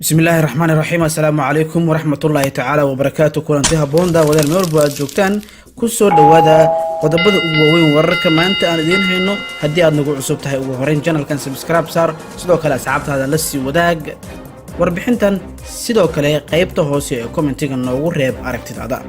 Bismillaahi raxmaani raxiim. Assalaamu calaykum waraxmatullaahi tacaala wabarakaatu. Kulanti haboon, daawadayaal, meel walba aad joogtaan, kusoo dhowaada qodobada ugu waaweyn wararka maanta aan idiin hayno. Haddii aad nagu cusub tahay, ugu horeyn channelkan subscribe saar, sidoo kale asxaabtaada la sii wadaag warbixintan, sidoo kale qaybta hoose ee commentiga noogu reeb aragtidaada.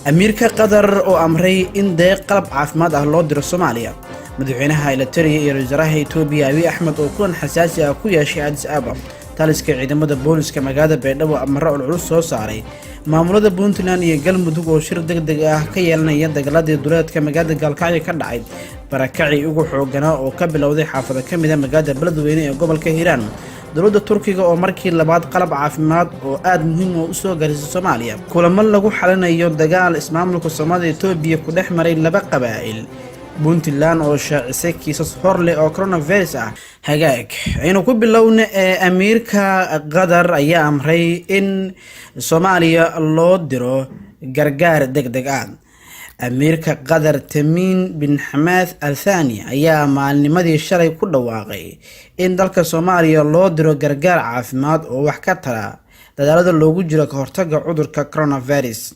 Amiirka Qatar oo amray in deeq qalab caafimaad ah loo diro Soomaaliya. Madaxweynaha Eritrea iyo ra-iisul wasaaraha Etoobiya Abiy Axmed oo kulan xasaasi ah ku yeeshay Addis Ababa. Taliska ciidamada booliska magaalada Baydhabo amaro culculus soo saaray. Maamulada Puntland iyo Galmudug oo shir deg deg ah ka yeelanaya dagaaladii duleedka magaalada Gaalkacyo ka dhacay. Barakacii ugu xooganaa oo ka bilowday xaafado ka mid ah magaalada Beledweyne ee gobolka Hiiraan. Dowladda Turkiga oo markii labaad qalab caafimaad oo aada muhiim oo usoo garisay Soomaaliya. Kulamo lagu xalinayo dagaal ismaamulka Soomaalida Etoobiya ku dhex maray laba qabaa'il. Puntland oo shaacisay kiisas hor leh oo coronavirus ah. Hagaag, aynu ku bilowna ee amiirka Qatar ayaa amray in Soomaaliya loo diro gargaar deg deg ah. Amiirka Qatar Tamiim bin Xamaad Al Thani ayaa maalinimadii shalay ku dhawaaqay in dalka Soomaaliya loo diro gargaar caafimaad oo wax ka tara dadaalada loogu jiro ka hortaga cudurka coronavirus.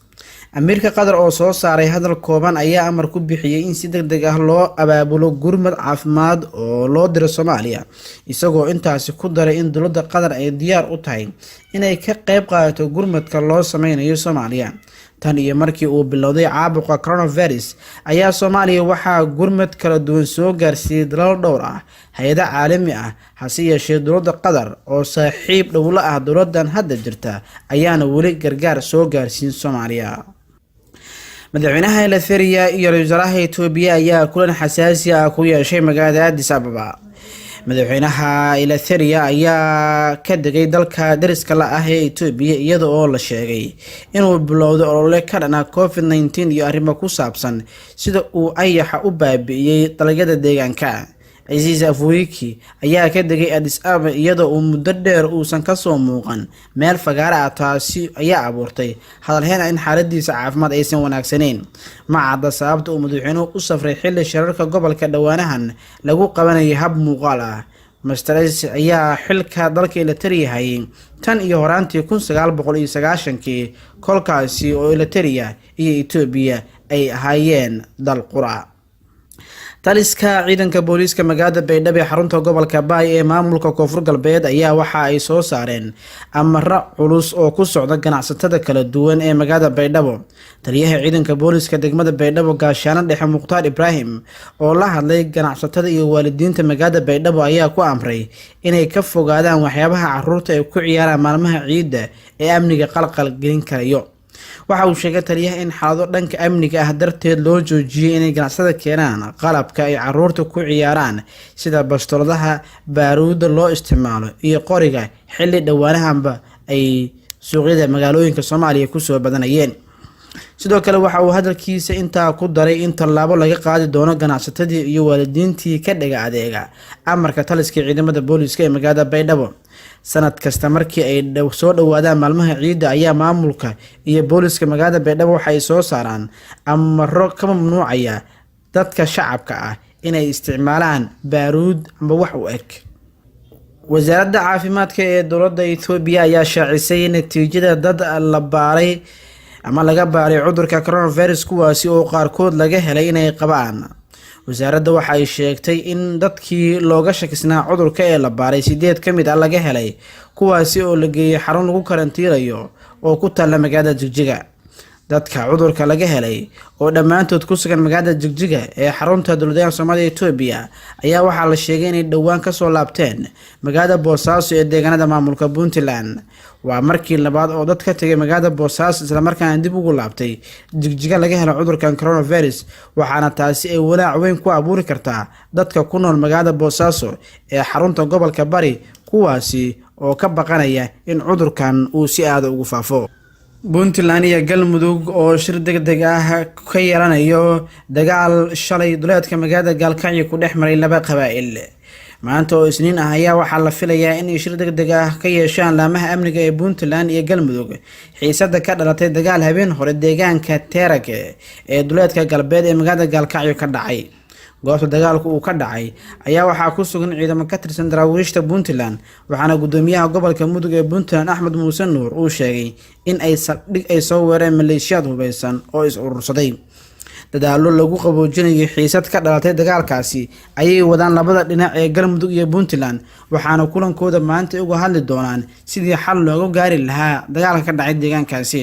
Amiirka Qatar oo soo saaray hadal kooban ayaa amar ku bixiyey in si deg deg ah loo abaabulo gurmad caafimaad oo loo diro Soomaaliya, isagoo intaasi ku daray in dowladda Qatar ay diyaar u tahay inay ka qeyb qaadato gurmadka loo sameynayo Soomaaliya. Tan iyo markii uu bilowday caabuqa coronavirus ayaa Soomaaliya waxaa gurmad kala duwan soo gaarsiiyey dalal dhowr ah, hay-ado caalami ah. Hase yeeshee, dowladda Qatar oo saaxiib dhowla ah dowladan hadda jirta ayaana weli gargaar soo gaarsiin Soomaaliya. Madaxweynaha Eritrea iyo ra-iisul wasaaraha Etoobiya ayaa kulan xasaasi ah ku yeeshay magaalada Addis Ababa. Madaxweynaha Eritrea ayaa ka degay dalka dariska la ah ee Etoobiya, iyada oo la sheegay inuu bilowday olole ka dhana COVID-19 iyo arrimo ku saabsan sida uu ayaxa u baabi'iyey dalagyada deegaanka. Isaias Afwerki ayaa ka degay Addis Ababa iyadoo uu muddo dheer uusan kasoo muuqan meel fagaara ah. Taasi ayaa abuurtay hadalheyn in xaaladiisa caafimaad aysan wanaagsaneyn. Ma cadda sababta uu madaxweynuhu u safray xilli shirarka gobolka dhowaanahan lagu qabanayay hab muuqaal ah. Mister ayaa xilka dalka Eritrea hayay tan iyo horaantii 1990-kii, kolkaasi oo Eritrea iyo Etoobiya ay ahaayeen dal qura. Taliska ciidanka booliiska magaalada Baydhabo ee xarunta gobolka Baay ee maamulka Koonfur Galbeed ayaa waxa ay soo saareen amaro culus oo ku socda ganacsatada kala duwan ee magaalada Baydhabo. Taliyaha ciidanka booliiska degmada Baydhabo, Gaashaano Dhexe Mukhtaar Ibraahim, oo la hadlay ganacsatada iyo waalidiinta magaalada Baydhabo, ayaa ku amray inay ka fogaadaan waxyaabaha caruurta ay ku ciyaaraan maalmaha ciidda ee amniga qalqal gelin karayo. Waxa uu sheegay taliyaha in xaalado dhanka amniga ah darteed loo joojiyey inay ganacsatada keenaan qalabka ay caruurta ku ciyaaraan, sida bastoladaha, baaruudda loo isticmaalo iyo qoriga, xilli dhowaanahanba ay suuqyada magaalooyinka Soomaaliya kusoo badanayeen. Sidoo kale waxa uu hadalkiisa intaa ku daray in tallaabo laga qaadi doono ganacsatadii iyo waalidiintii ka dhaga adeega amarka taliska ciidamada booliiska ee magaalada Baydhabo. Sanad kasta markii ay soo dhowaadaan maalmaha ciidda ayaa maamulka iyo booliiska magaalada Baydhabo waxa ay soo saaraan amaro ka mamnuucaya dadka shacabka ah inay isticmaalaan baaruud amba wax u eg. Wasaaradda caafimaadka ee dowladda Etoobiya ayaa shaacisay natiijada dad la baaray ama laga baaray cudurka coronavirus, kuwaasi oo qaarkood laga helay inay qabaan. Wasaaradda waxa ay sheegtay in dadkii looga shakisnaa cudurka ee la baaray sideed ka mid ah laga helay, kuwaasi oo la geeyey xarun lagu karantiilayo oo ku taalla magaalada Jigjiga. Dadka cudurka laga helay oo dhammaantood ku sugan magaalada Jigjiga ee xarunta dowladaha Soomaalida Etoobiya ayaa waxaa la sheegay inay dhowaan kasoo laabteen magaalada Boosaaso ee deegaanada maamulka Puntland. Waa markii labaad oo dad ka tegay magaalada Boosaaso islamarkaana dib ugu laabtay Jigjiga laga helo cudurkan coronavirus, waxaana taasi ay walaac weyn ku abuuri kartaa dadka ku nool magaalada Boosaaso ee xarunta gobolka Bari, kuwaasi oo ka baqanaya in cudurkan uu si aada ugu faafo. Puntland iyo Galmudug oo shir deg deg ah ka yeelanayo dagaal shalay duleedka magaalada Gaalkacyo ku dhex maray laba qabaa'il. Maanta oo Isniin ah ayaa waxaa la filayaa inay shir deg deg ah ka yeeshaan laamaha amniga ee Puntland iyo Galmudug xiisada ka dhalatay dagaal habeen hore deegaanka Teerag ee duleedka galbeed ee magaalada Gaalkacyo ka dhacay. Goobta dagaalku uu ka dhacay ayaa waxaa ku sugan ciidamo ka tirsan daraawiishta Puntland, waxaana gudoomiyaha gobolka Mudug ee Puntland Axmed Muuse Nuur uu sheegay in ay saldhig ay soo weereen maleeshiyaad hubeysan oo is urursaday. Dadaallo lagu qaboojinayo xiisad ka dhalatay dagaalkaasi ayay wadaan labada dhinac ee Galmudug iyo Puntland, waxaana kulankooda maanta uga hadli doonaan sidii xal looga gaari lahaa dagaalka ka dhacay deegaankaasi.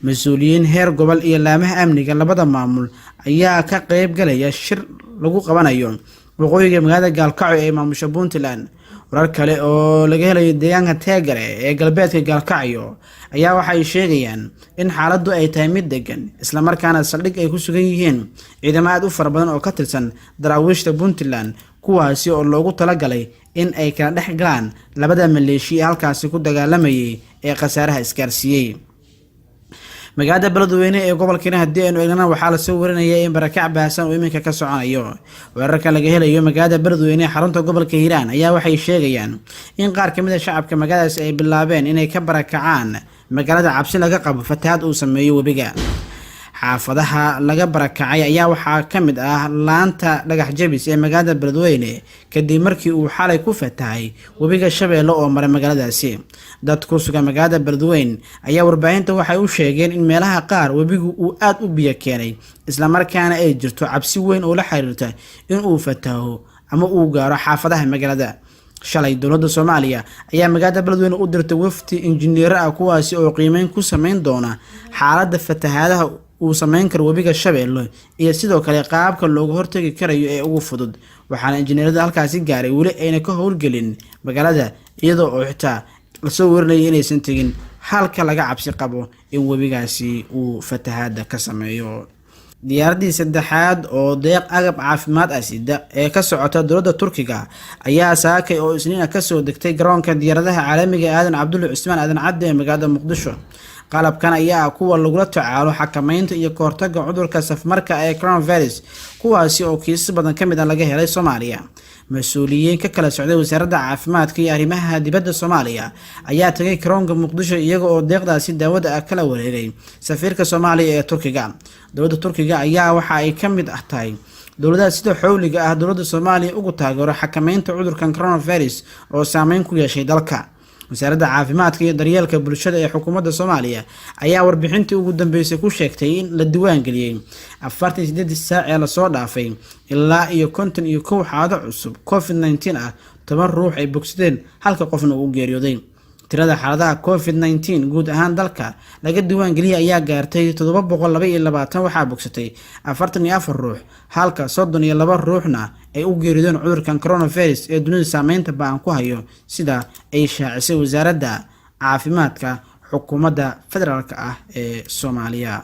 Mas-uuliyiin heer gobol iyo laamaha amniga labada maamul ayaa ka qeyb galaya shir lagu qabanayo waqooyiga magaalada Gaalkacyo ee maamusha Puntland. Warar kale oo laga helayo deegaanka Teegare ee galbeedka Gaalkacyo ayaa waxay sheegayaan in xaaladdu ay tahay mid degan, islamarkaana saldhig ay ku sugan yihiin ciidamo aad u fara badan oo ka tirsan daraawiishta Puntland, kuwaasi oo loogu talagalay in ay kala dhex galaan labada maleeshiya ee halkaasi ku dagaalamayay ee khasaaraha isgaarsiiyey. Magaalada Beledweyne ee gobolkiina haddii aynu eegnana, waxaa lasoo warinaya in barakac baahsan uu iminka ka soconayo. Weerarka laga helayo magaalada Beledweyne ee xarunta gobolka Hiiraan ayaa waxay sheegayaan in qaar kamid a shacabka magaaladaasi ay bilaabeen inay ka barakacaan magaalada cabsi laga qabo fatahaad uu sameeyo webiga. Xaafadaha laga barakacay ayaa waxaa ka mid ah laanta Dhagax Jabis ee magaalada Beledweyne, kadib markii uu xalay ku fatahay webiga Shabeelle oo maray magaaladaasi. Dad ku sugan magaalada Beledweyne ayaa warbaahinta waxay u sheegeen in meelaha qaar webigu uu aada u biyo keenay, islamarkaana ay jirto cabsi weyn oo la xiriirta in uu fataho ama uu gaaro xaafadaha magaalada. Shalay dowladda Soomaaliya ayaa magaalada Beledweyne u dirtay wafdi injineero ah, kuwaasi oo qiimeyn ku sameyn doona xaaladda fatahaadaha uu sameyn karo webiga Shabeelle iyo sidoo kale qaabka looga hortagi karayo ee ugu fudud. Waxaana injineerada halkaasi gaaray weli ayna ka howlgelin magaalada, iyadoo oo xitaa lasoo warinaya inaysan tegin halka laga cabsi qabo in webigaasi uu fatahaada ka sameeyo. Diyaaradii saddexaad oo deeq agab caafimaad ah sida ee ka socota dowladda Turkiga ayaa saakay oo Isniina kasoo degtay garoonka diyaaradaha caalamiga Aadan Cabdulle Cusmaan, Aadan Cadde, ee magaalada Muqdisho. Qalabkan ayaa ah kuwa lagula tacaalo xakameynta iyo kahortaga cudurka safmarka ee coronavirus, kuwaasi oo kiisas badan ka mid ah laga helay Soomaaliya. Mas-uuliyiin ka kala socday wasaaradda caafimaadka iyo arrimaha dibadda Soomaaliya ayaa tagay garoonka Muqdisho, iyaga oo deeqdaasi daawada ah kala wareegay safiirka Soomaaliya ee Turkiga. Dowladda Turkiga ayaa waxa ay ka mid ah tahay dowladaha sida xowliga ah dowladda Soomaaliya ugu taageero xakameynta cudurkan coronavirus oo saameyn ku yeeshay dalka. Wasaaradda caafimaadka iyo daryeelka bulshada ee xukuumadda Soomaaliya ayaa warbixintii ugu dambeysay ku sheegtay in la diiwaangeliyey 48-dii saac ee lasoo dhaafay ilaa iyo 51 xaado cusub COVID-19 ah, 10 ruux ay bogsadeen, halka qofna uu geeriyooday. Tirada xaaladaha COVID-19 guud ahaan dalka laga diiwaangeliyay ayaa gaartay 722. Waxaa bogsatay 44 ruux, halka 32 ruuxna ay u geeridoon cudurkan coronavirus ee dunida saameynta ba-an ku hayo, sida ay shaacisay wasaaradda caafimaadka xukuumadda federaalka ah ee Soomaaliya.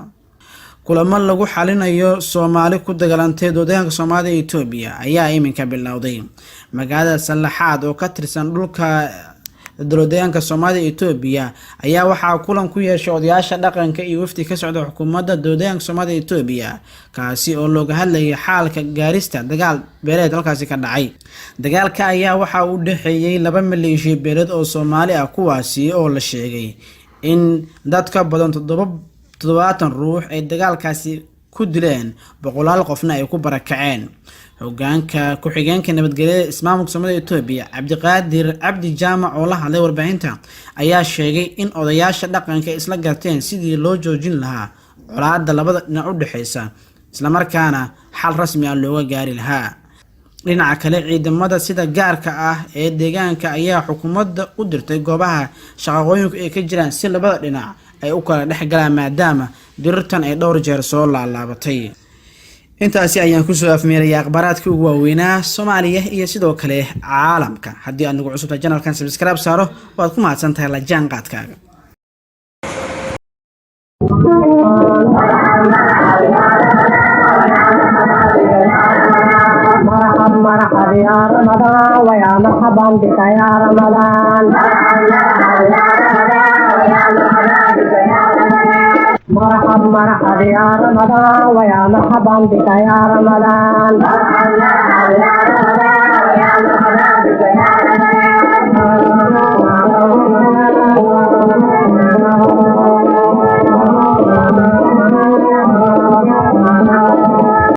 Kulamo lagu xalinayo Soomaali ku dagaalantay dowladahanka Soomaalida ee Etoobiya ayaa iminka bilowday. Magaalada Sallaxaad oo ka tirsan dhulka dowladayaanka Soomaalida Etoobiya ayaa waxaa kulan ku yeeshay odayaasha dhaqanka iyo wafdi ka socda xukuumadda dowladayaanka Soomaalida Etoobiya, kaasi oo looga hadlayay xaalka gaarista dagaal beeleed halkaasi ka dhacay. Dagaalka ayaa waxaa u dhexeeyey laba maleeshiya beeleed oo Soomaali ah, kuwaasi oo la sheegay in dad ka badan 77 ruux ay dagaalkaasi ku dileen, boqolaal qofna ay ku barakaceen. Hogaanka ku-xigeenka nabadgelyada ismaamulka Soomaalida Etoobiya, Cabdiqaadir Cabdi Jaamac, oo la hadlay warbaahinta ayaa sheegay in odayaasha dhaqanka isla garteen sidii loo joojin lahaa colaada labada dhinac u dhexeysa, islamarkaana xal rasmi ah looga gaari lahaa. Dhinaca kale, ciidamada sida gaarka ah ee deegaanka ayaa xukuumadda u dirtay goobaha shaqaqooyinku ay ka jiraan si labada dhinac ay u kala dhex galaan, maadaama dirirtan ay dhowr jeer soo laalaabatay. Intaasi ayaan kusoo afmeeraya akhbaaraadkii ugu waaweynaa Soomaaliya iyo sidoo kale caalamka. Haddii aad nagu cusubtahay, channelkan subscribe saaro. Waad ku mahadsan tahay la jaan qaadkaaga. مرحب مرحب يا رمضان، ويا مرحبا بك يا رمضان. مرحب مرحب يا رمضان، ويا مرحبا بك يا رمضان.